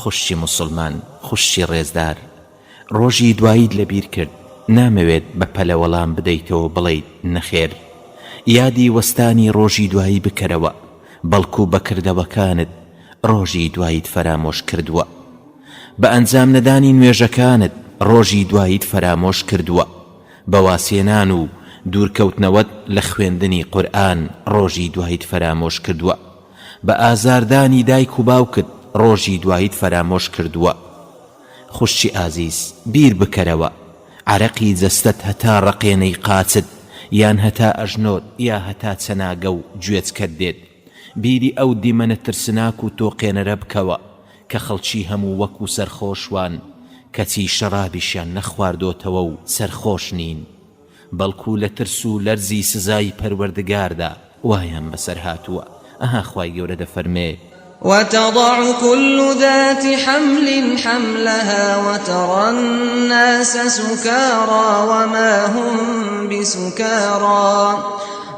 خوشکی موسڵمان، خوشکی ڕێزدار، ڕۆژی دواییت لەبیر کرد، نامەوێت بە پەلە وەڵام بدەیتەوە بڵێیت نەخێر. یادی وەستانی ڕۆژی دوایی بکەرەوە، بەڵکو بە کردەوەکانت ڕۆژی دواییت فەرامۆش کردووە. بە ئەنجام نەدانی نوێژەکانت ڕۆژی دواییت فەرامۆش کردووە. بە وازهێنان و دوورکەوتنەوەت لە خوێندنی قورئان ڕۆژی دواییت فەرامۆش کردووە. بە ئازاردانی دایک و باوکت ڕۆژی دواییت فەرامۆش کردووە. خوشکی ئازیز بیر بکەرەوە عەرەقی جەستەت هەتا ڕەقێنەی قاچت یان هەتا ئەژنۆت یا هەتا چەناگە و گوێچکەت دێت بیری ئەو دیمەنە ترسناک و تۆقێنەرە بکەوە کە خەڵکی هەموو وەکو سەرخۆش وان کەچی شەڕابیشیان نەخواردۆتەوە و سەرخۆش نین بەڵکو لە ترس و لەرزی سزای پەروەردگاردا وایان بەسەر هاتووە، ئەها خوای گەورە دەفەرمێ. وتضع كل ذات حمل حملها وترى الناس سكارى وما هم بسكارى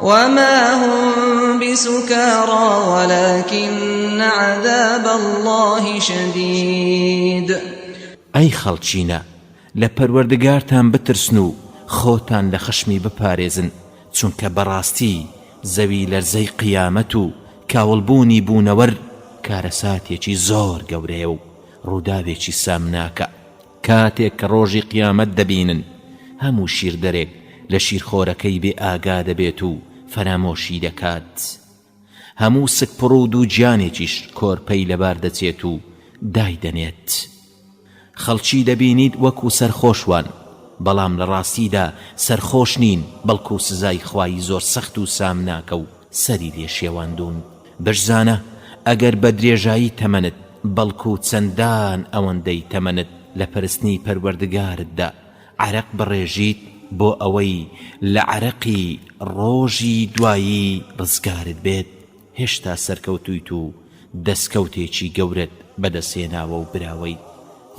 وما هم بسكارى ولكن عذاب الله شديد. ئەی خەڵکینە لە پەروەردگارتان بترسن و خۆتان لە خشمی بپارێزن، چونکە بەڕاستی زەوی لەرزەی قیامەت و کاوڵبوونی بوونەوەر کارەساتێکی زۆر گەورەیە و ڕووداوێکی سامناکە، کاتێک کە ڕۆژی قیامەت دەبینن هەموو شیردەرێک لە شیرخۆرەکەی بێ ئاگا دەبێت و فەرامۆشی دەکات. هەموو سکپڕ و دووگیانێکیش کۆرپەی لەبار دەچێت و دایدەنێت. خەڵکی دەبینیت وەکو سەرخۆش وان، بەڵام لە ڕاستیدا سەرخۆش نین، بەڵکو سزای خوایی زۆر سەخت و سامناکە و سەری لێ شێواندوون. بشزانە ئەگەر بە درێژایی تەمەنت، بەڵکو چەندان ئەوەندەی تەمەنت لە پەرستنی پەروەردگارتدا عەرەق بڕێژیت بۆ ئەوەی لە عەرەقی ڕۆژی دوایی ڕزگارت بێت، هێشتا سەرکەوتوویت و دەستکەوتێکی گەورەت بەدەستهێناوە و براوەیت.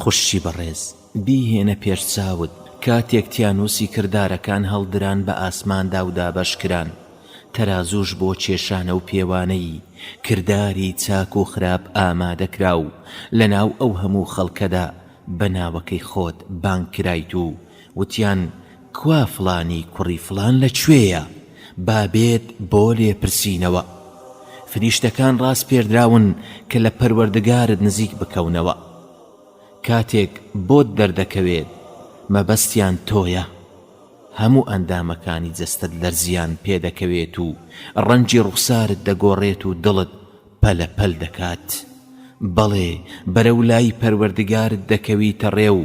خوشکی بەڕێز، بیهێنە پێش چاوت کاتێک تیانووسی کردارەکان هەڵدران بە ئاسماندا و دابەش کران، تەرازووش بۆ کێشانە و پێوانەی کرداری چاک و خراپ ئامادە کرا و لەناو ئەو هەموو خەڵکەدا بە ناوەکەی خۆت بانگ کرایت و وتیان کوا فڵانی کوڕی فڵان لە کوێیە با بێت بۆ لێپرسینەوە؟ فریشتەکان ڕاسپێردراون کە لە پەروەردگارت نزیک بکەونەوە. کاتێک بۆت دەردەکەوێت مەبەستیان تۆیە، هەموو ئەندامەکانی جەستەت لەرزیان پێدەکەوێت و ڕەنگی ڕوخسارت دەگۆڕێت و دڵت پەلە پەل دەکات. بەڵێ بەرەو لای پەروەردگارت دەکەویتە ڕێ و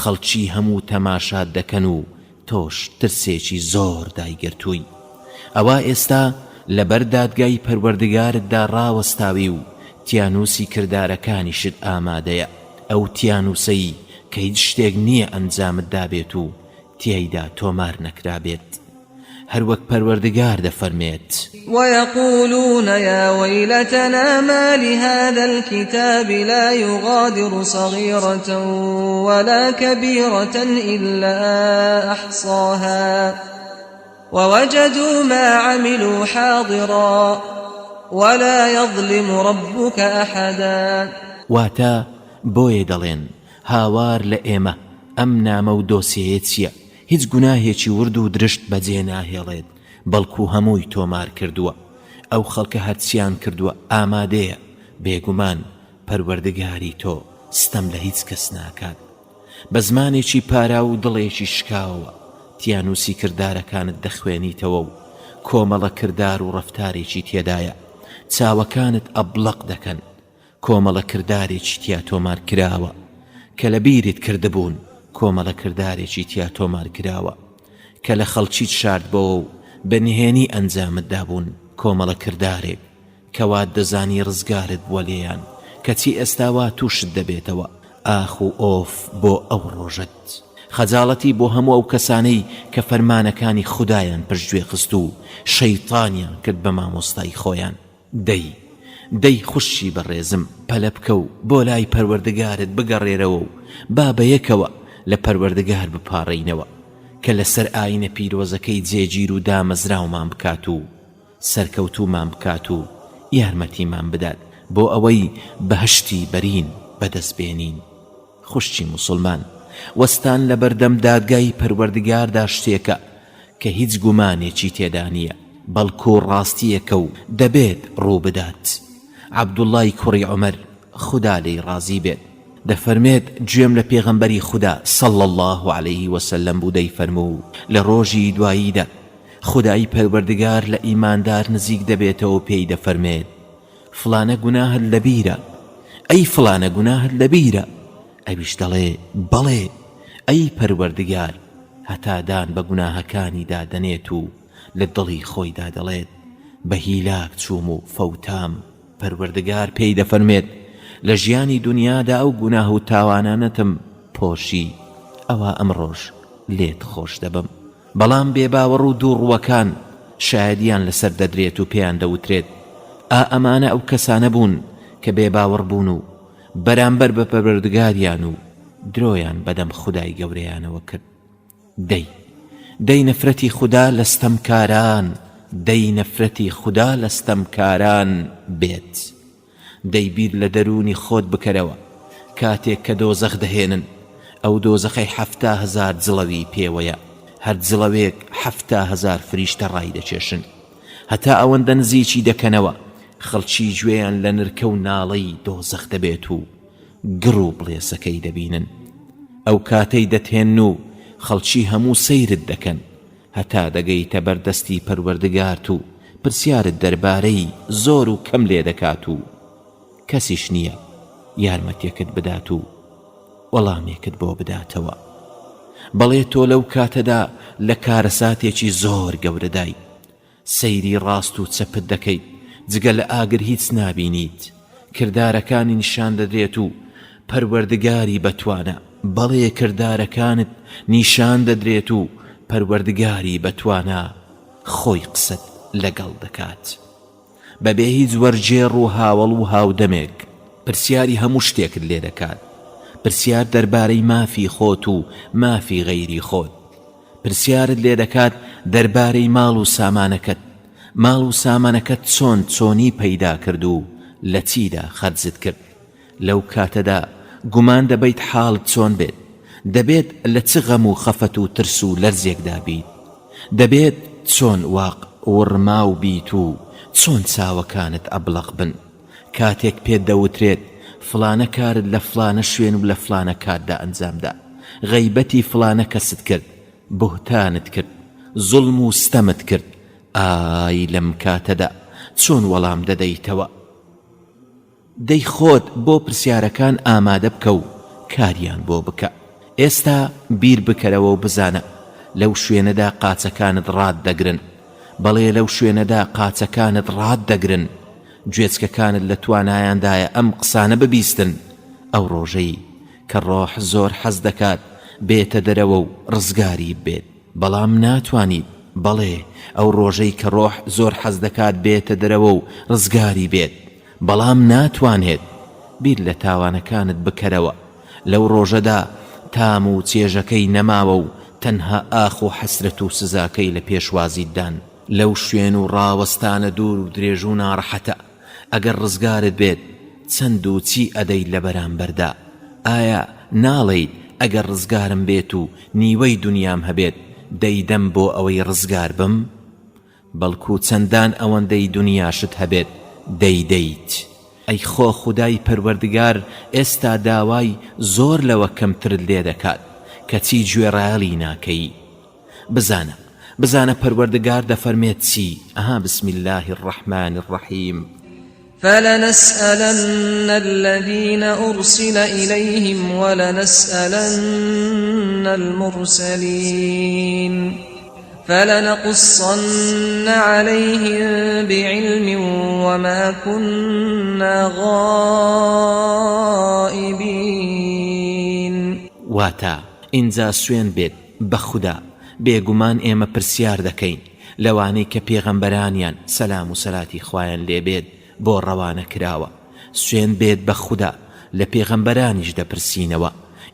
خەڵکی هەموو تەماشات دەکەن و تۆش ترسێکی زۆر دایگرتووی. ئەوا ئێستا لەبەر دادگای پەروەردگارتدا ڕاوەستاوی و تیانووسی کردارەکانیشت ئامادەیە، ئەو تیانووسەی کە هیچ شتێک نییە ئەنجامت دابێت و تیایدا تۆمار نەکرابێت. هەروەک پەروەردگار دەفەرمێت. وَیَقُولُونَ یَا وَیْلَتَنَا مَالِ هَذَا الْکِتَابِ لَا یُغَادِرُ صَغِیرَةً وَلَا کَبِیرَةً إِلَّا أَحْصَاهَا وَوَجَدُوا مَا عَمِلُوا حَاضِرًا وَلَا یَظْلِمُ رَبُّکَ أَحَدًا. واتە، بۆیە دەڵێن، هاوار لە ئێمە، ئەم نامە و دۆسیەیە چییە؟ هیچ گوناهێکی ورد و درشت بەجێ ناهێڵێت، بەڵکو هەمووی تۆمار کردووە، ئەو خەڵکە هەرچیان کردووە ئامادەیە، بێگومان پەروەردگاری تۆ ستەم لە هیچ کەس ناکات. بە زمانێکی پاراو و دڵێکی شکاوەوە تیانووسی کردارەکانت دەخوێنیتەوە و کۆمەڵە کردار و ڕەفتارێکی تێدایە چاوەکانت ئەبڵەق دەکەن، کۆمەڵە کردارێکی تیا تۆمار کراوە کە لە بیرت کردبوون، کۆمەڵە کردارێکی تیا تۆمار کراوە کە لە خەڵکیت شاردبۆوە و بە نهێنی ئەنجامت دابوون، کۆمەڵە کردارێک کە وات دەزانی ڕزگارت بووە لێیان کەچی ئێستا وا تووشت دەبێتەوە، ئاخ و ئۆف بۆ ئەو ڕۆژەت. خەجاڵەتی بۆ هەموو ئەو کەسانەی کە فەرمانەکانی خودایان پشتگوێ خست و شەیتانیان کرد بە مامۆستای خۆیان. دەی. دەی خوشکی بەڕێزم پەلە بکە و بۆ لای پەروەردگارت بگەڕێرەوە و با بەیەکەوە لە پەروەردگار بپاڕێینەوە کە لەسەر ئاینە پیرۆزەکەی جێگیر و دامەزراومان بکات و سەرکەوتوومان بکات و یارمەتیمان بدات بۆ ئەوەی بەهەشتی بەرین بەدەست بێنین. خوشکی موسڵمان، وەستان لەبەردەم دادگای پەروەردگاردا شتێکە کە هیچ گومانێکی تێدا نییە، بەڵکو ڕاستییەکە و دەبێت ڕووبدات. عەبدوڵڵای کوڕی عومەر، خودا لێی ڕازی بێت، دەفەرمێت، گوێم لە پێغەمبەری خودا، صلی اللە علیه وسلم، بوو دەیفەرموو، لە ڕۆژی دواییدا خودای پەروەردگار لە ئیماندار نزیک دەبێتەوە و پێی دەفەرمێت، فڵانە گوناهت لەبیرە؟ ئەی فڵانە گوناهت لەبیرە؟ ئەویش دەڵێ، بەڵێ، ئەی پەروەردگار، هەتا دان بە گوناهەکانیدا دەنێت و لە دڵی خۆیدا دەڵێت، بە هیلاک چووم و فەوتام، پەروەردگار پێی دەفەرمێت، لە ژیانی دونیادا ئەو گوناه و تاوانانەتم پۆشی، ئەوا ئەمڕۆش لێت خۆش دەبم. بەڵام بێباوەڕ و دووڕووەکان شایەدیان لەسەر دەدرێت و پێیان دەوترێت، ئا ئەمانە ئەو کەسانە بوون کە بێباوەڕ بوون و بەرامبەر بە پەروەردگاریان و درۆیان بەدەم خودای گەورەیانەوە کرد. دەی دەی نەفرەتی خودا لە ستەمکاران، دەی نەفرەتی خودا لە ستەمکاران بێت. دەی بیر لە دەروونی خۆت بکەرەوە کاتێک کە دۆزەخ دەهێنن، ئەو دۆزەخەی 70,000 جڵەوی پێوەیە، هەر جڵەوێک 70,000 فریشتە ڕایدەکێشن. هەتا ئەوەندە نزیکی دەکەنەوە، خەڵکی گوێیان لە نرکە و ناڵەی دۆزەخ دەبێت و گڕ و بڵێسەکەی دەبینن. ئەو کاتەی دەتهێنن و خەڵکی هەموو سەیرت دەکەن، هەتا دەگەیتە بەر دەستی پەروەردگارت و پرسیارت دەربارەی زۆر و کەم لێ دەکات و کەسیش نییە یارمەتیەکت بدات و وەڵامێکت بۆ بداتەوە. بەڵێ تۆ لەو کاتەدا لە کارەساتێکی زۆر گەورەدای. سەیری ڕاست و چەپت دەکەیت جگە لە ئاگر هیچ نابینیت کردارەکانی نیشان دەدرێت و پەروەردگاری بەتوانا بەڵێ کردارەکانت نیشان دەدرێت و پەروەردگاری بەتوانا خۆی قسەت لەگەڵ دەکات بەبێ هیچ وەرگێڕ و هاوەڵ و هاودەمێک پرسیاری هەموو شتێکت لێ دەکات پرسیار دەربارەی مافی خۆت و مافی غەیری خۆت پرسیارت لێ دەکات دەربارەی ماڵ و سامانەکەت، ماڵ و سامانەکەت چۆن چۆنی پەیدا کرد و لە چیدا خەرجت کرد؟ لەو کاتەدا گومان دەبەیت حاڵت چۆن بێت، دەبێت لە چ غەم و خەفەت و ترس و لەرزێکدا بیت، دەبێت چۆن واق وڕماو بیت و چۆن چاوەکانت ئەبڵەق بن کاتێک پێت دەوترێت فڵانە کارت لە فڵانە شوێن و لە فڵانە کاتدا ئەنجامدا، غەیبەتی فڵانە کەست کرد، بوهتانت کرد، زوڵم و ستەمت کرد، ئای لەم کاتەدا چۆن وەڵام دەدەیتەوە؟ دەی خۆت بۆ پرسیارەکان ئامادە بکە و کاریان بۆ بکە. ئێستا بیر بکەرەوە و بزانە لەو شوێنەدا قاچەکانت ڕات دەگرن. بەڵێ لەو شوێنەدا قاچەکانت ڕات دەگرن. گوێچکەکانت لە توانایاندایە ئەم قسانە ببیستن، ئەو ڕۆژەی کە ڕۆح زۆر حەز دەکات بێتە دەرەوە و ڕزگاری ببێت، بەڵام ناتوانیت، بەڵێ ئەو ڕۆژەی کە ڕۆح زۆر حەز دەکات بێتە دەرەوە و ڕزگاری بێت، بەڵام ناتوانێت، بیر لە تاوانەکانت بکەرەوە، لەو ڕۆژەدا تام و چێژەکەی نەماوە و تەنها ئاخ و حەسرەت و سزاکەی لە پێشوازیتدان. لەو شوێن و ڕاوەستانە دوور و درێژ و ناڕەحەتە، ئەگەر ڕزگارت بێت چەند و چی ئەدەیت لە بەرامبەردا؟ ئایا ناڵێیت ئەگەر ڕزگارم بێت و نیوەی دونیام هەبێت دەیدەم بۆ ئەوەی ڕزگار بم؟ بەڵکو چەندان ئەوەندەی دونیاشت هەبێت دەیدەیت. ئەی خۆ خودای پەروەردگار ئێستا داوای زۆر لەوە کەمترت لێدەکات کەچی گوێڕایەڵی ناکەی. بزانە بزانە پەروەردگار دەفەرمێت چی ئەها بسم اللە الرحمن الرحیم. فلنسألن الذین أرسل إلیهم ولنسألن المرسلین فلنقصن عليهم بعلم وما كنا غائبین. واتە، ئینجا سوێند بێت بە خودا، بێگومان ئێمە پرسیار دەکەین لەوانەی کە پێغەمبەرانیان، سەلام و سەلاتی خوایان لێ بێت، بۆ ڕەوانە کراوە، سوێند بێت بە خودا لە پێغەمبەرانیش دەپرسینەوە،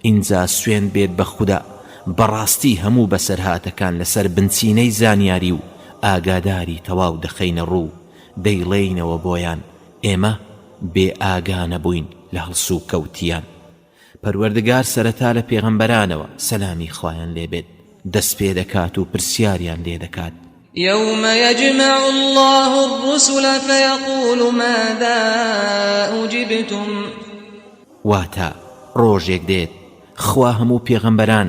ئینجا سوێند بێت بە خودا بەڕاستی هەموو بەسەرهاتەکان لەسەر بنچینەی زانیاری و ئاگاداری تەواو دەخەینە ڕوو و دەیڵێینەوە بۆیان، ئێمە بێ ئاگا نەبووین لە هەڵسوکەوتیان. پەروەردگار سەرەتا لە پێغەمبەرانەوە، سەلامی خوایان لێ بێت، دەست پێ دەکات و پرسیاریان لێ دەکات. یوم یجمع اللە الرسل فیقول ماذا اجبتم. واتە، ڕۆژێک دێت خوا هەموو پێغەمبەران،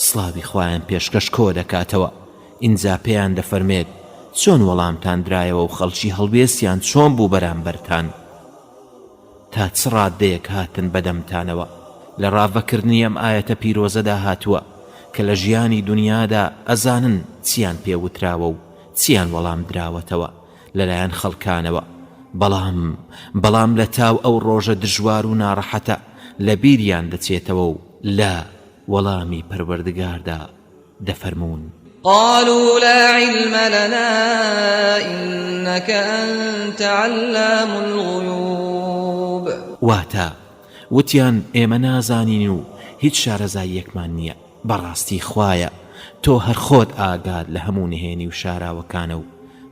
سڵاوی خوایان پێشکەش کۆ دەکاتەوە، ئینجا پێیان دەفەرمێت، چۆن وەڵامتان درایەوە و خەڵکی هەڵوێستیان چۆن بوو بەرامبەرتان؟ تا چ ڕاددەیەک هاتن بە دەمتانەوە؟ لە ڕاڤەکردنی ئەم ئایەتە پیرۆزەدا هاتووە کە لە ژیانی دونیادا ئەزانن چیان پێ وتراوە و چیان وەڵام دراوەتەوە لەلایەن خەڵکانەوە بەڵام بەڵام لە تاو ئەو ڕۆژە دژوار و ناڕەحەتە لە بیریان دەچێتەوە و لە وەڵامی پەروەردگاردا دەفەرموون. قالوا لا علم لنا انک انت علام الغیوب. واتە، وتیان ئێمە نازانین و هیچ شارەزاییەکمان نییە، بەڕاستی خوایە تۆ هەر خۆت ئاگات لە هەموو نهێنی و شاراوەکانە و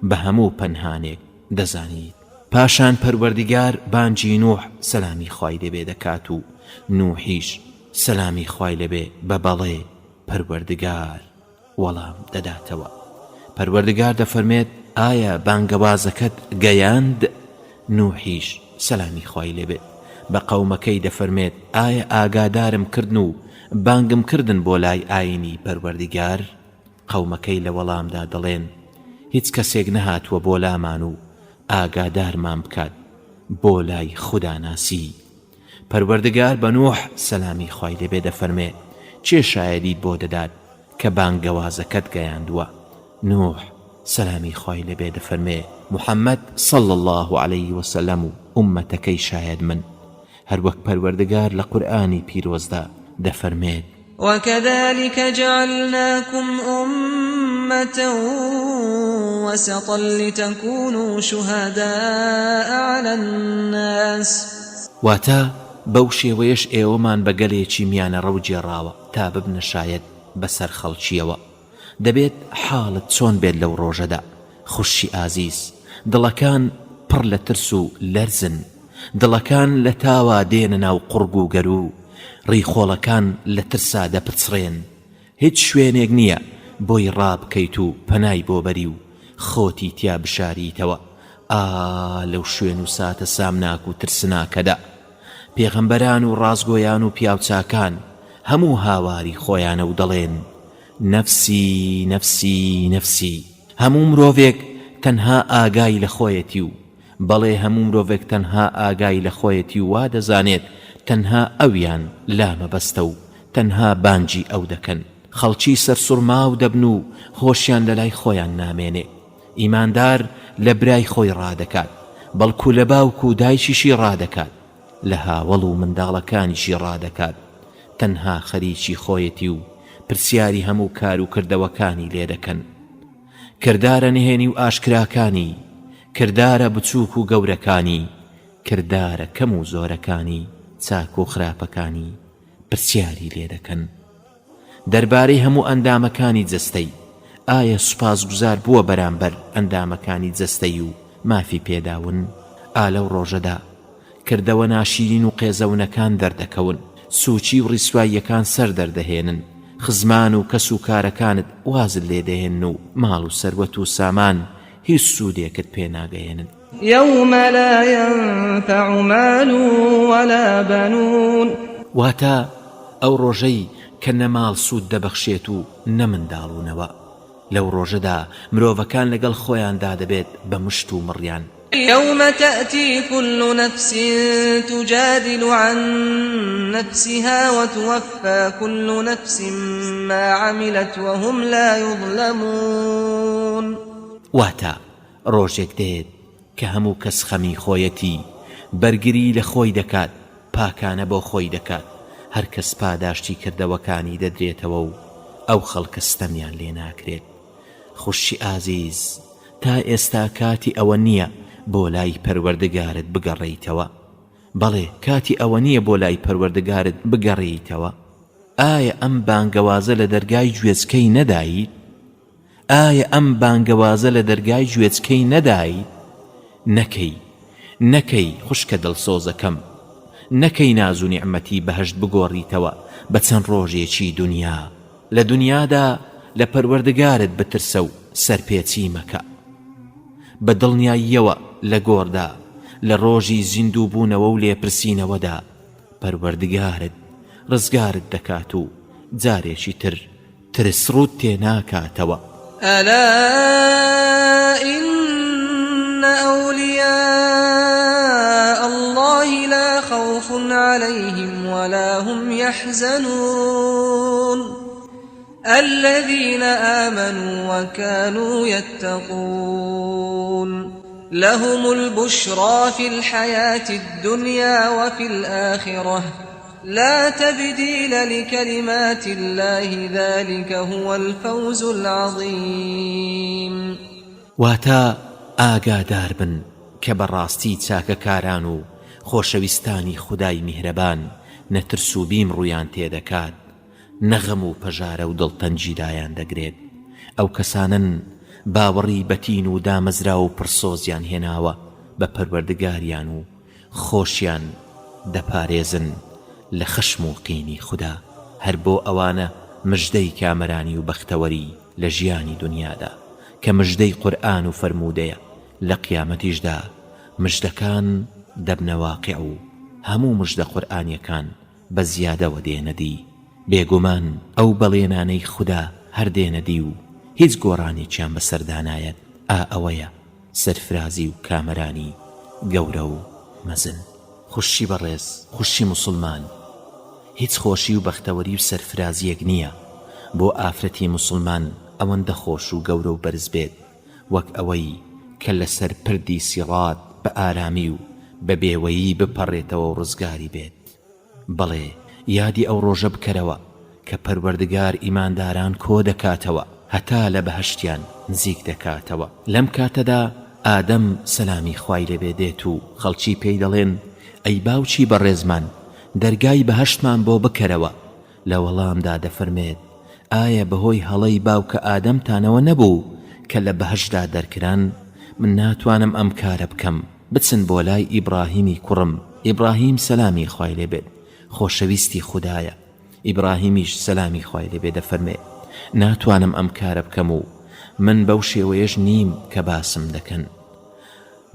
بە هەموو پەنهانێک دەزانیت. پاشان پەروەردگار بانگی نوح سەلامی خوای لێبێ دەکات و نوحیش سەلامی خوای لێبێ بە بەڵێ پەروەردگار وەڵام دەداتەوە. پەروەردگار دەفەرمێت، ئایا بانگەوازەکەت گەیاند؟ نوحیش، سەلامی خوای لێ بێت، بە قەومەکەی دەفەرمێت، ئایا ئاگادارم کردن و بانگم کردن بۆ لای ئاینی پەروەردگار؟ قەومەکەی لە وەڵامدا دەڵێن، هیچ کەسێک نەهاتووە بۆ لامان و ئاگادارمان بکات بۆ لای خوداناسی. پەروەردگار بە نوح، سەلامی خوای لێ بێ، دەفەرمێ، کێ شایەدیت بۆ دەدات کە بانگەوازەکەت گەیاندووە؟ نوح، سەلامی خوای لێ بێ، دەفەرمێ، محمد، صلی اللە علیە وسلم، و ئوممەتەکەی شایەدمن، هەروەک پەروەردگار لە قورئانی پیرۆزدا دەفەرمێت. وكذلك جعلناكم أمة وسطا لتكونوا شهداء على الناس. واتە، بەو شێوەیەش ئێوەمان بە گەلێکی میانەڕەو گێڕاوە تا ببنە شایەت بەسەر خەڵکییەوە. دەبێت حاڵت چۆن بێت لەو ڕۆژەدا خوشکی ئازیز، دڵەکان پڕ لە ترس و لەرزن، دڵەکان لە تاوا دێنە ناو قوڕگ و گەروو، ڕیخۆڵەکان لە ترسا دەپچڕێن، هیچ شوێنێک نییە بۆی ڕابکەیت و پەنای بۆ بەری و خۆتی تیا بشاریتەوە، ئا لەو شوێن و ساتە سامناک و ترسناکەدا پێغەمبەران و ڕاستگۆیان و پیاوچاکان هەموو هاواری خۆیانە و دەڵێن، نەفسی نەفسی نەفسی هەموو مرۆڤێک تەنها ئاگای لە خۆیەتی و بەڵێ هەموو مرۆڤێک تەنها ئاگای لە خۆیەتی و وا دەزانێت تەنها ئەویان لا مەبەستە و تەنها بانگی ئەو دەکەن خەڵکی سەرسوڕماو دەبن و هۆشیان لەلای خۆیان نامێنێ ئیماندار لە برای خۆی ڕادەکات بەڵکو لە باوک و دایکیشی ڕادەکات لە هاوەڵ و منداڵەکانیشی ڕادەکات تەنها خەریکی خۆیەتی و پرسیاری هەموو کار و کردەوەکانی لێ دەکەن. کردارە نهێنی و ئاشکراکانی، کردارە بچووک و گەورەکانی، کردارە کەم و زۆرەکانی، چاک و خراپەکانی پرسیاری لێ دەکەن. دەربارەی هەموو ئەندامەکانی جەستەی، ئایا سوپاسگوزار بووە بەرامبەر ئەندامەکانی جەستەی و مافی پێداون؟ ئا لەو ڕۆژەدا کردەوە ناشیرین و قێزەونەکان دەردەکەون، سووچی و ڕیسواییەکان سەر دەردەهێنن، خزمان و کەس و کارەکانت وازت لێ دەهێنن و ماڵ و سەروەت و سامان هیچ سوودێکت پێ ناگەیەنن. یوم لا ینفع مال ولا بنون. واتە، ئەو ڕۆژەی کە نە ماڵ سوود دەبەخشێت و نە منداڵ و نەوە. لەو ڕۆژەدا مرۆڤەکان لەگەڵ خۆیاندا دەبێت بە مشت و مڕیان. یوم تأتی کل نفس تجادل عن نفسها وتوفی کل نفس ما عملت وهم لا یظلمون. واتە، ڕۆژێک دێت کە هەموو کەس خەمی خۆیەتی، بەرگری لە خۆی دەکات، پاکانە بۆ خۆی دەکات، هەر کەس پاداشتی کردەوەکانی دەدرێتەوە و ئەو خەڵکە ستەمیان لێ ناکرێت. خوشکی ئازیز تا ئێستا کاتی ئەوە نییە. بۆ لای پەروەردگارت بگەڕێیتەوە؟ بەڵێ کاتی ئەوە نییە بۆ لای پەروەردگارت بگەڕێیتەوە؟ ئایا ئەم بانگەوازە لە دەرگای گوێچکەی نەدایت؟ ئایا ئەم بانگەوازە لە دەرگای گوێچکەی نەدایت؟ نەکەی، نەکەی خوشکە دڵسۆزەکەم، نەکەی ناز و نیعمەتی بەهەشت بگۆڕیتەوە بە چەند ڕۆژێکی دونیا، لە دونیادا لە پەروەردگارت بترسە و سەرپێچی مەکە. بە دڵنیاییەوە لە گۆڕدا، لە ڕۆژی زیندووبوونەوە و لێپرسینەوەدا، پەروەردگارت ڕزگارت دەکات و جارێکی تر ترس ڕووت تێ ناکاتەوە. ألا إن أولياء الله لا خوف عليهم ولا هم يحزنون الذين آمنوا وكانوا يتقون لهم البشرى في الحياة الدنيا وفي الآخرة لا تبديل لكلمات الله ذلك هو الفوز العظیم. واتە، ئاگادار بن کە بەڕاستی چاکەکاران و خۆشەویستانی خودای میهرەبان نە ترس و بیم ڕوویان تێدەکات نە غەم و پەژارە و دڵتەنگی دایان دەگرێت، ئەو کەسانەن باوەڕی بەتین و دامەزراو و پڕسۆزیان هێناوە بە پەروەردگاریان و خۆشیان دەپارێزن لە خەشم و قینی خودا، هەر بۆ ئەوانە مژدەی کامەرانی و بەختەوەری لە ژیانی دونیادا کە مژدەی قورئان و فەرموودەیە، لە قیامەتیشدا مژدەکان دەبنە واقیع و هەموو مژدە قورئانیەکان بە زیادەوە دێنە دی، بێگومان ئەو بەڵێنانەی خودا هەر دێنە دی و هیچ گۆڕانێکیان بەسەردا نایەت، ئا ئەوەیە سەرفرازی و کامەرانی گەورە و مەزن. خوشکی بەڕێز، خوشکی موسڵمان، هیچ خۆشی و بەختەوەری و سەرفرازیەک نیە بۆ ئافرەتی موسڵمان ئەوەندە خۆش و گەورە و بەرز بێت وەک ئەوەی کە لەسەر پردی سیڕات بە ئارامی و بە بێوەیی بپەڕێتەوە و ڕزگاری بێت. بەڵێ یادی ئەو ڕۆژە بکەرەوە کە پەروەردگار ئیمانداران کۆ دەکاتەوە هەتا لە بەهەشتیان نزیک دەکاتەوە، لەم کاتەدا ئادەم سەلامی خوای لێ بێ دێت و خەڵکی پێی دەڵێن ئەی باوکی بەڕێزمان دەرگای بەهەشتمان بۆ بکەرەوە، لە وەڵامدا دەفەرمێت ئایا بەهۆی هەڵەی باوکە ئادەمتانەوە نەبوو کە لە بەهەشتدا دەرکران؟ من ناتوانم ئەم کارە بکەم. بچن بۆ لای ئیبڕاهیمی کوڕم، ئیبڕاهیم سەلامی خوای لێ بێت خۆشەویستی خودایە، ئیبڕاهیمیش سەلامی خوای لێ بێ دەفەرمێ، ناتوانم ئەم کارە بکەم و من بەو شێوەیەش نیم کە باسم دەکەن.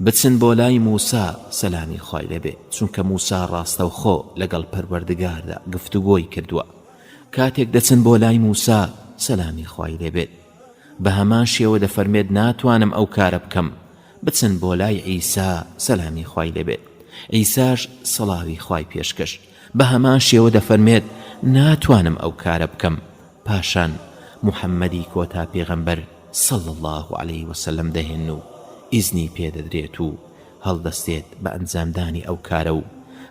بچن بۆ لای موسا سەلامی خوای لێ بێ، چونکە موسا ڕاستەوخۆ لەگەڵ پەروەردگاردا گفتوگۆی کردووە. کاتێک دەچن بۆ لای موسا سەلامی خوای لێ بێت بە هەمان شێوە دەفەرمێت ناتوانم ئەو کارە بکەم، بچن بۆ لای عیسا سەلامی خوای لێ بێت، عیساش سڵاوی خوای پێشکەش بە هەمان شێوە دەفەرمێت ناتوانم ئەو کارە بکەم، پاشان محمدی کۆتا پێغەمبەر صلی اللە علیە وسلم دەهێنن و ئیزنی پێ دەدرێت و هەڵدەستێت بە ئەنجامدانی ئەو کارە و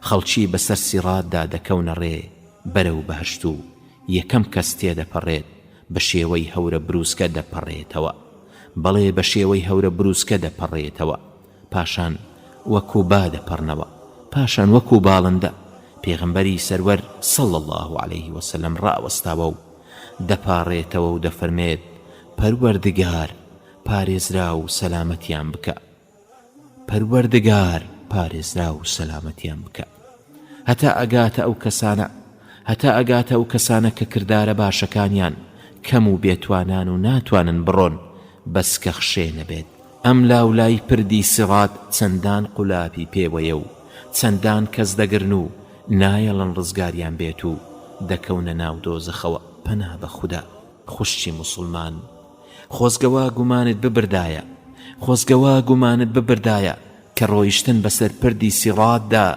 خەڵکی بەسەر سیڕاتدا دەکەونە ڕێ بەرەو بەهەشت و یەکەم کەس تێدەپەڕێت بە شێوەی هەورە بروسکە دەپەڕێتەوە بەڵێ بە شێوەی هەورە بروسکە دەپەڕێتەوە پاشان وەکو با دەپەڕنەوە پاشان وەکو باڵندە پێغەمبەری سەروەر صلی اللە علیه وسلم ڕاوەستاوە و دەپاڕێتەوە و دەفەرمێت پەروەردگار پارێزراو و سەلامەتیان بکە پەروەردگار پارێزراو و سەلامەتیان بکە هەتا ئەگاتە ئەو کەسانە هەتا ئەگاتە ئەو کەسانە کە کردارە باشەکانیان کەم و بێتوانان و ناتوانن بڕۆن بەس کە خشێ نەبێت ئەم لاو لای پردی سیڕات چەندان قولاپی پێوەیە و چەندان کەس دەگرن و نایەڵن ڕزگاریان بێت و دەکەونە ناو دۆزەخەوە پەنا بە خودا خوشکی موسڵمان خۆزگە وا گومانت ببردایە، خۆزگە وا گومانت ببردایە کە ڕۆیشتن بەسەر پردی سیڕاتدا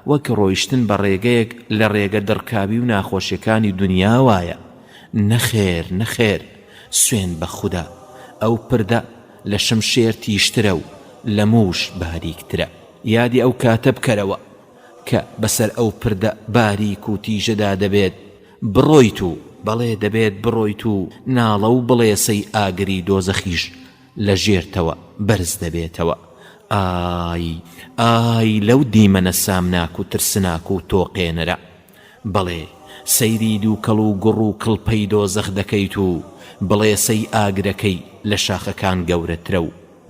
وەک ڕۆیشتن بە ڕێگەیەک لە ڕێگە دڕکاوی و ناخۆشیەکانی دونیا وایە، نەخێر نەخێر سوێند بە خودا ئەو پردە لە شمشێر تیژترە و لە مووش باریکترە. یادی ئەو کاتە بکەرەوە کە بەسەر ئەو پردە باریک و تیژەدا دەبێت بڕۆیت و، بەڵێ دەبێت بڕۆیت و ناڵە و بڵێسەی ئاگری دۆزەخیش لە ژێرتەوە بەرز دەبێتەوە. ئای ئای لەو دیمەنە سامناک و ترسناک و تۆقێنەرە. بەڵێ، سەیری دووکەڵ و گوڕ و کڵپەی دۆزەخ دەکەیت و بڵێسەی ئاگرەکەی لە شاخەکان گەورەترە و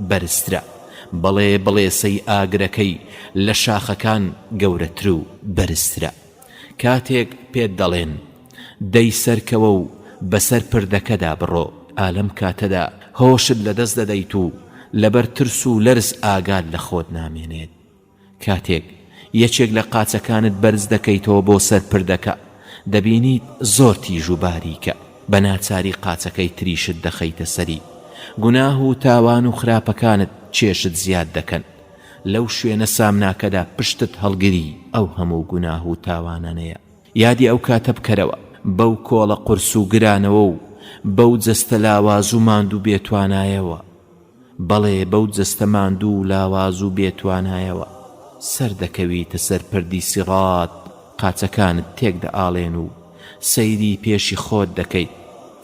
بەرزترە. بەڵێ بڵێسەی ئاگرەکەی لە شاخەکان گەورەتر و بەرزترە. کاتێک پێت دەڵێن، دەی سەرکەوە و بەسەر پردەکەدا بڕۆ، ئا لەم کاتەدا هۆشت لەدەست دەدەیت و لەبەر ترس و لەرز ئاگات لە خۆت نامێنێت. کاتێک یەکێک لە قاچەکانت بەرز دەکەیتەوە بۆ سەر پردەکە، دەبینیت زۆر تیژ و باریکە، بە ناچاری قاچەکەی تریشت دەخەیتە سەری. گوناه و تاوان و خراپەکانت کێشت زیاد دەکەن. لەو شوێنە سامناکەدا پشتت هەڵگری ئەو هەموو گوناه و تاوانانەیە. یادی ئەو کاتە بکەرەوە، بەو کۆڵە قورس و گرانەوە و بەو جەستە لاواز و ماندوو بێتوانایەوە. بەڵێ بەو جەستە ماندوو و لاواز و بێ توانایەوە سەر دەکەویتە سەر پردی سیڕات قاچەکانت تێک دەئاڵێن و سەیری پێشی خۆت دەکەیت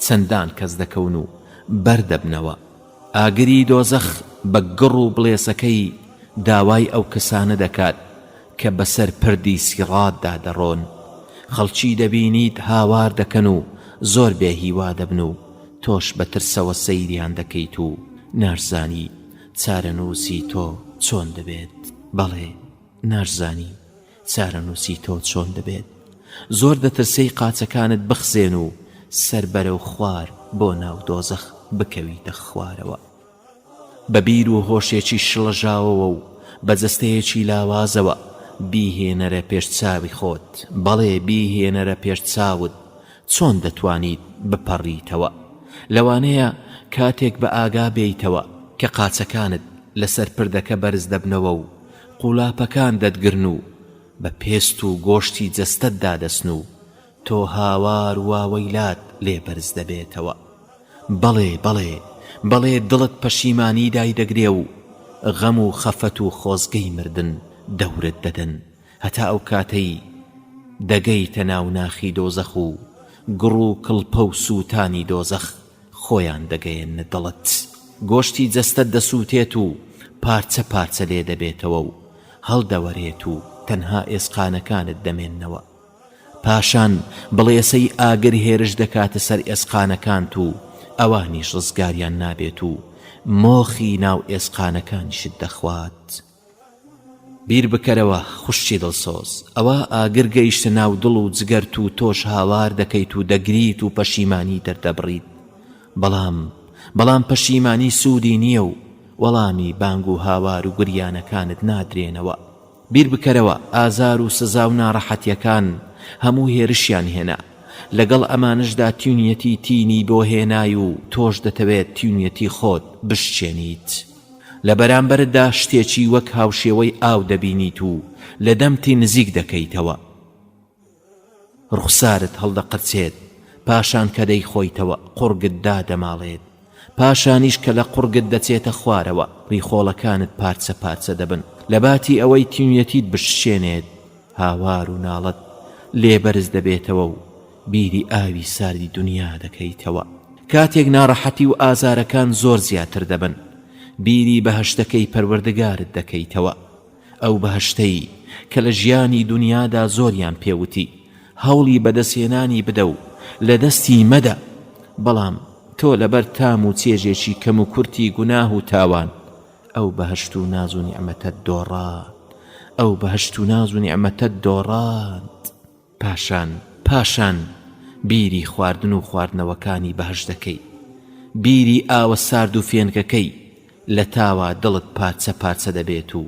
چەندان کەس دەکەون و بەر دەبنەوە ئاگری دۆزەخ بە گڕ و بڵێسەکەی داوای ئەو کەسانە دەکات کە بەسەر پردی سیڕاتدا دەڕۆن خەڵکی دەبینیت هاوار دەکەن و زۆر بێ هیوا دەبن و تۆش بە ترسەوە سەیریان دەکەیت و ناشزانی چارەنووسی تۆ چۆن دەبێت. بەڵێ ناشزانی چارەنووسی تۆ چۆن دەبێت. زۆر دەترسێی قاچەکانت بخزێن و سەر بەرەو خوار بۆ ناو دۆزەخ بکەویتە خوارەوە. بە بیر و هۆشێکی شڵەژاوەوە و بە جەستەیەکی لاوازەوە بیهێنەرە پێش چاوی خۆت، بەڵێ بیهێنەرە پێش چاوت، چۆن دەتوانیت بپەڕیتەوە؟ لەوانەیە کاتێک بە ئاگا بێیتەوە کە قاچەکانت لەسەر پردەکە بەرز دەبنەوە و قولاپەکان دەتگرن و بە پێست و گۆشتی جەستەتدا دەچن و تۆ هاوار و واوەیلات لێ بەرز دەبێتەوە. بەڵێ بەڵێ بەڵێ دڵت پەشیمانی دایدەگرێ و غەم و خەفەت و خۆزگەی مردن دەورت دەدەن هەتا ئەو کاتەی دەگەیتە ناو ناخی دۆزەخ و گوڕ و کڵپە و سووتانی دۆزەخ خۆیان دەگەیەننە دڵت گۆشتی جەستەت دەسووتێت و پارچە پارچە لێ دەبێتەوە و هەڵدەوەرێت و تەنها ئێسقانەکانت دەمێننەوە. پاشان بڵێسەی ئاگر هێرش دەکاتە سەر ئێسقانەکانت و ئەوانیش ڕزگاریان نابێت و مۆخی ناو ئێسقانەکانیشت دەخوات. بیر بکەرەوە خوشکی دڵسۆز، ئەوا ئاگر گەیشتە ناو دڵ و جگەرت و تۆش هاوار دەکەیت و دەگریت و پەشیمانی دەردەبڕیت، بەڵام بەڵام پەشیمانی سوودی نییە و وەڵامی بانگ و هاوار و گریانەکانت نادرێنەوە. بیر بکەرەوە ئازار و سزا و ناڕەحەتیەکان هەموو هێرشیان هێنا، لەگەڵ ئەمانەشدا تینویەتی تینی بۆ هێنای و تۆش دەتەوێت تینویەتی خۆت بشچێنیت. لە بەرامبەرتدا شتێکی وەک هاوشێوەی ئاو دەبینیت و لە دەمتی نزیک دەکەیتەوە. ڕوخسارت هەڵدەقرچێت، پاشان کە دەیخۆیتەوە قوڕگت دادەماڵێت، پاشانیش کە لە قوڕگت دەچێتە خوارەوە ڕیخۆڵەکانت پارچە پارچە دەبن، لەباتی ئەوەی تینوێتیت بشچێنێت هاوار و ناڵەت لێ بەرز دەبێتەوە و بیری ئاوی ساردی دونیا دەکەیتەوە. کاتێک ناڕەحەتی و ئازارەکان زۆر زیاتر دەبن بیری بەهەشتەکەی پەروەردگارت دەکەیتەوە. ئەو بەهەشتەی کە لە ژیانی دونیادا زۆریان پێ وتی هەوڵی بەدەستهێنانی بدە و لە دەستی مەدە، بەڵام تۆ لەبەر تام و چێژێکی کەم و کورتی گوناه و تاوان ئەو بەهەشت و ناز و نیعمەتەت دۆڕاند، ئەو بەهەشت و ناز و نیعمەتەت دۆڕاند. پاشان پاشان بیری خواردن و خواردنەوەکانی بەهەشت دەکەی، بیری ئاوە سارد و فێنکەکەی، لە تاوا دڵت پارچە پارچە دەبێت و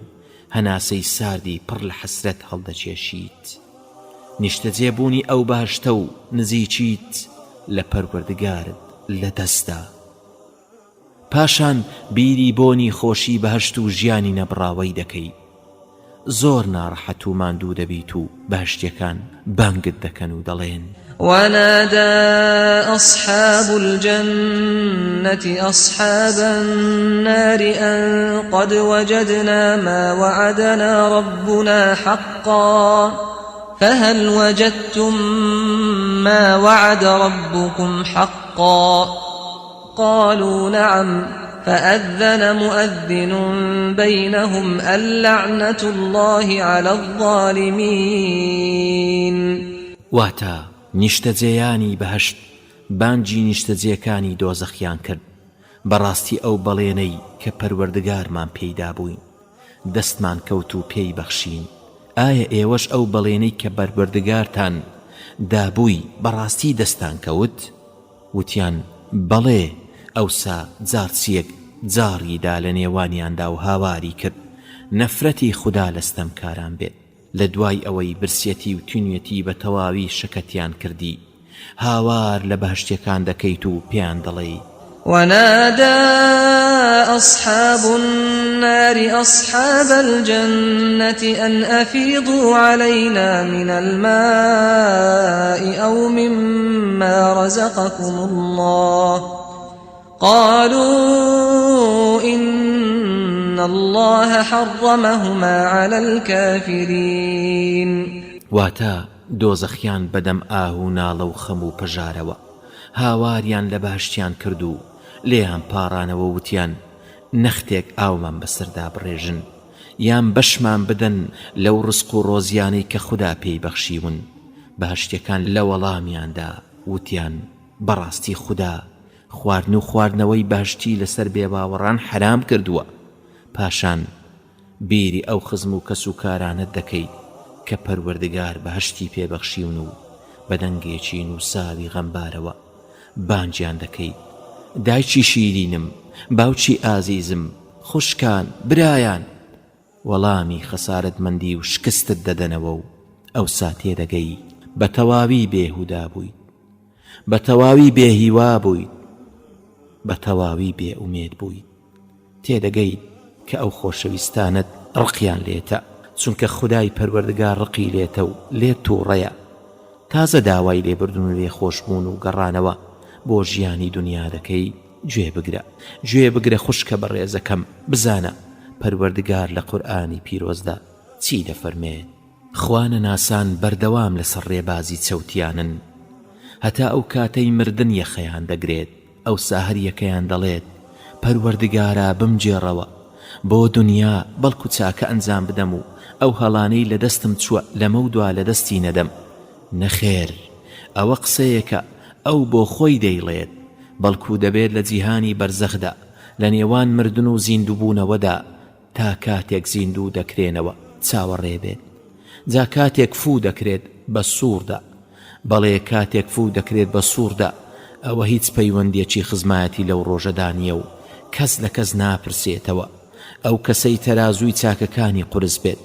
هەناسەی ساردی پڕ لە حەسرەت هەڵدەکێشیت. نیشتەجێ بوونی ئەو بەهەشتە و نزیکیت لە پەروەردگارت لە دەستدا. پاشان بیری بۆنی خۆشی بەهەشت و ژیانی نەبڕاوەی دەکەی. زۆر ناڕەحەت و ماندوو دەبیت و بەهەشتیەکان بانگت دەکەن و دەڵێن. ونادى أصحاب الجنة أصحاب النار أن قد وجدنا ما وعدنا ربنا حقا فهل وجدتم ما وعد ربكم حقا قالوا نعم. فأذن مؤذن بینهم اللعنة اللە علی الظالمین. واتە، نیشتەجێیانی بەهەشت بانگی نیشتەجێکانی دۆزەخیان کرد، بەڕاستی ئەو بەڵێنەی کە پەروەردگارمان پێی دابووین دەستمان کەوت و پێی بەخشین، ئایا ئێوەش ئەو بەڵێنەی کە پەروەردگارتان دابووی بەڕاستی دەستتان کەوت؟ وتیان، بەڵێ، ئەوسا جاڕچییەک جاڕی دا لە نێوانیاندا و هاواری کرد، نەفرەتی خودا لە ستەمکاران بێت، لە دوای ئەوەی برسیەتی و تینوێتی بە تەواوی شەکەتیان کردی، هاوار لە بەهەشتیەکان دەکەیت و پێیان دەڵێی. ونادى أصحاب النار أصحاب الجنة أن أفيضوا علينا من الماء أو مما رزقكم الله قالوا إن الله حرمهما على الكافرين. واتە، دۆزەخیان بەدەم ئاه و ناڵە و خەم و پەژارەوە هاواریان لە بەهەشتیان کرد و لێیان پاڕانەوە وتیان نەختێک ئاومان بەسەردا بڕێژن یان بەشمان بدەن لەو ڕزق و ڕۆزیانەی کە خودا پێی بەخشیون، بەهەشتیەکان لە وەڵامیاندا وتیان بەڕاستی خودا خواردن و خواردنەوەی بەهەشتی لەسەر بێباوەڕان حەرام کردووە، پاشان بیری ئەو خزم و کەسوکارانەت دەکەیت کە پەروەردگار بەهەشتی پێ بەخشیون و بە دەنگێکی نووساوی غەمبارەوە بانگیان دەکەیت، دایکی شیرینم، باوکی ئازیزم، خوشکان، برایان! وەڵامی خەسارەتمەندی و شکستت دەدەنەوە و ئەوسا تێدەگەی بە تەواوی بێهودا بوویت، بە تەواوی بێهیوا بوویت، بە تەواوی بێئومێد بوویت. تێدەگەیت کە ئەو خۆشەویستانەت ڕقیان لێتە، چونکە خودای پەروەردگار ڕقی لێتە و لێت توڕەیە. تازە داوای لێبوردن و لێخۆشبوون و گەڕانەوە بۆ ژیانی دونیا دەکەی، گوێ بگرە، گوێ بگرە خوشکە بەڕێزەکەم، بزانە پەروەردگار لە قورئانی پیرۆزدا چی دەفەرمێت. خوا نەناسان بەردەوام لەسەر ڕێبازی چەوتیانن هەتا ئەو کاتەی مردن یەخەیان دەگرێت، ئەوسا هەر یەکەیان دەڵێت، پەروەردگارا بمگێڕەوە بۆ دونیا بەڵکو چاکە ئەنجام بدەم و ئەو هەڵانەی لەدەستم چووە لەمەودوا لەدەستی نەدەم. نەخێر ئەوە قسەیەکە ئەو بۆ خۆی دەیڵێت، بەڵکو دەبێت لە جیهانی بەرزەخدا لە نێوان مردن و زیندووبوونەوەدا تا کاتێک زیندوو دەکرێنەوە چاوەڕێ بێت جا کاتێک فوو دەکرێت بە سوڕدا بەڵێ کاتێک فوو دەکرێت بە سوڕدا ئەوە هیچ پەیوەندیەکی خزمایەتی لەو ڕۆژەدا نییە و کەس لە کەس ناپرسێتەوە ئەو کەسەی تەرازووی چاکەکانی قورس بێت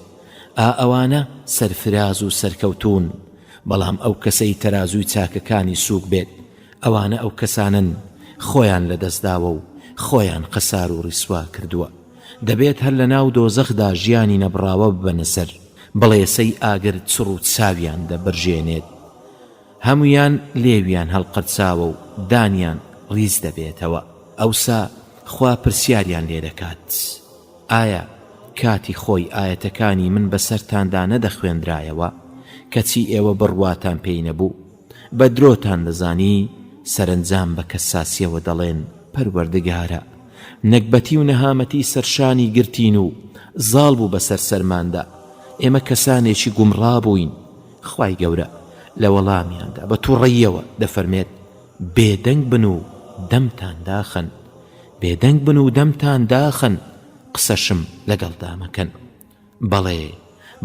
ئا ئەوانە سەرفراز و سەرکەوتوون بەڵام ئەو کەسەی تەرازووی چاکەکانی سووک بێت ئەوانە ئەو کەسانەن خۆیان لەدەست داوە و خۆیان خەسار و ڕیسوا کردووە دەبێت هەر لەناو دۆزەخدا ژیانی نەبڕاوە ببەنە سەر، بڵێسەی ئاگر چڕ و چاویان دەبرژێنێت، هەموویان لێویان هەڵقرچاوە و دانیان ڕیز دەبێتەوە، ئەوسا خوا پرسیاریان لێ دەکات، ئایا کاتی خۆی ئایەتەکانی من بەسەرتاندا نەدەخوێندرایەوە، کەچی ئێوە بڕواتان پێی نەبوو؟ بە درۆتان دەزانی، سەرەنجام بە کەساسیەوە دەڵێن پەروەردگارا نەگبەتی و نەهامەتی سەرشانی گرتین و زاڵ بوو بەسەر سەرماندا، ئێمە کەسانێکی گومڕا بووین، خوای گەورە لە وەڵامیاندا بە توڕەییەوە دەفەرمێت، بێدەنگ بن و دەمتان داخەن، بێدەنگ بن و دەمتان داخەن، قسەشم لەگەڵدا مەکەن. بەڵێ،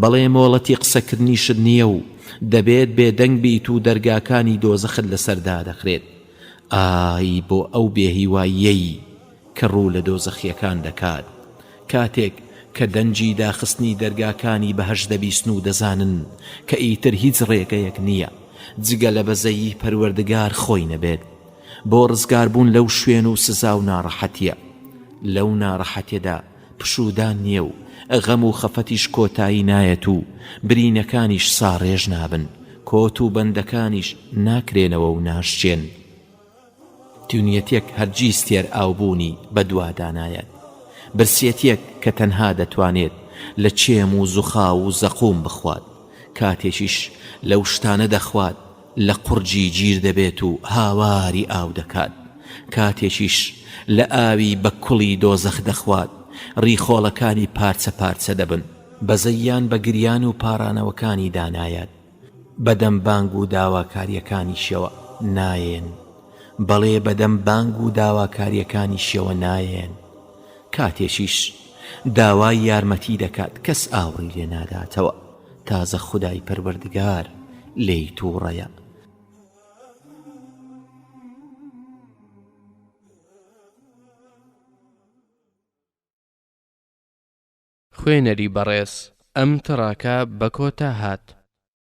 بەڵێ مۆڵەتی قسەکردنیشت نییە و دەبێت بێدەنگ بیت و دەرگاکانی دۆزەخت لەسەر دادەخرێت. ئای بۆ ئەو بێهیواییەی کە ڕوو لە دۆزەخییەکان دەکات کاتێک کە دەنگی داخستنی دەرگاکانی بەهەشت دەبیستن و دەزانن کە ئیتر هیچ ڕێگەیەک نییە جگە لە بەزەیی پەروەردگار خۆی نەبێت بۆ ڕزگاربوون لەو شوێن و سزا و ناڕەحەتییە. لەو ناڕەحەتیەدا پشوودان نییە و غەم و خەفەتیش کۆتایی نایەت و برینەکانیش ساڕێژ نابن، کۆت و بەندەکانیش ناکرێنەوە و ناشکێن. تینویەتیەک هەرگیز تێر ئاوبوونی بەدوادا نایەت. برسیەتیەک کە تەنها دەتوانێت لە چێم و زوخاو و زەقوم بخوات، کاتێکیش لەو شتانە دەخوات لە قوڕگی گیر دەبێت و هاواری ئاو دەکات. کاتێکیش لە ئاوی بە کوڵی دۆزەخ دەخوات، ڕیخۆڵەکانی پارچە پارچە دەبن. بەزەییان بە گریان و پاڕانەوەکانیدا نایەت، بە دەم بانگ و داواکارییەکانیشیەوە نایەن، بەڵێ بە دەم بانگ و داواکارییەکانیشیەوە نایەن. کاتێکیش داوای یارمەتی دەکات کەس ئاوڕی لێ ناداتەوە، تازە خودای پەروەردگار لێی تووڕەیە. خوێنەری بەڕێز ئەم تڕاکە بە کۆتا هات.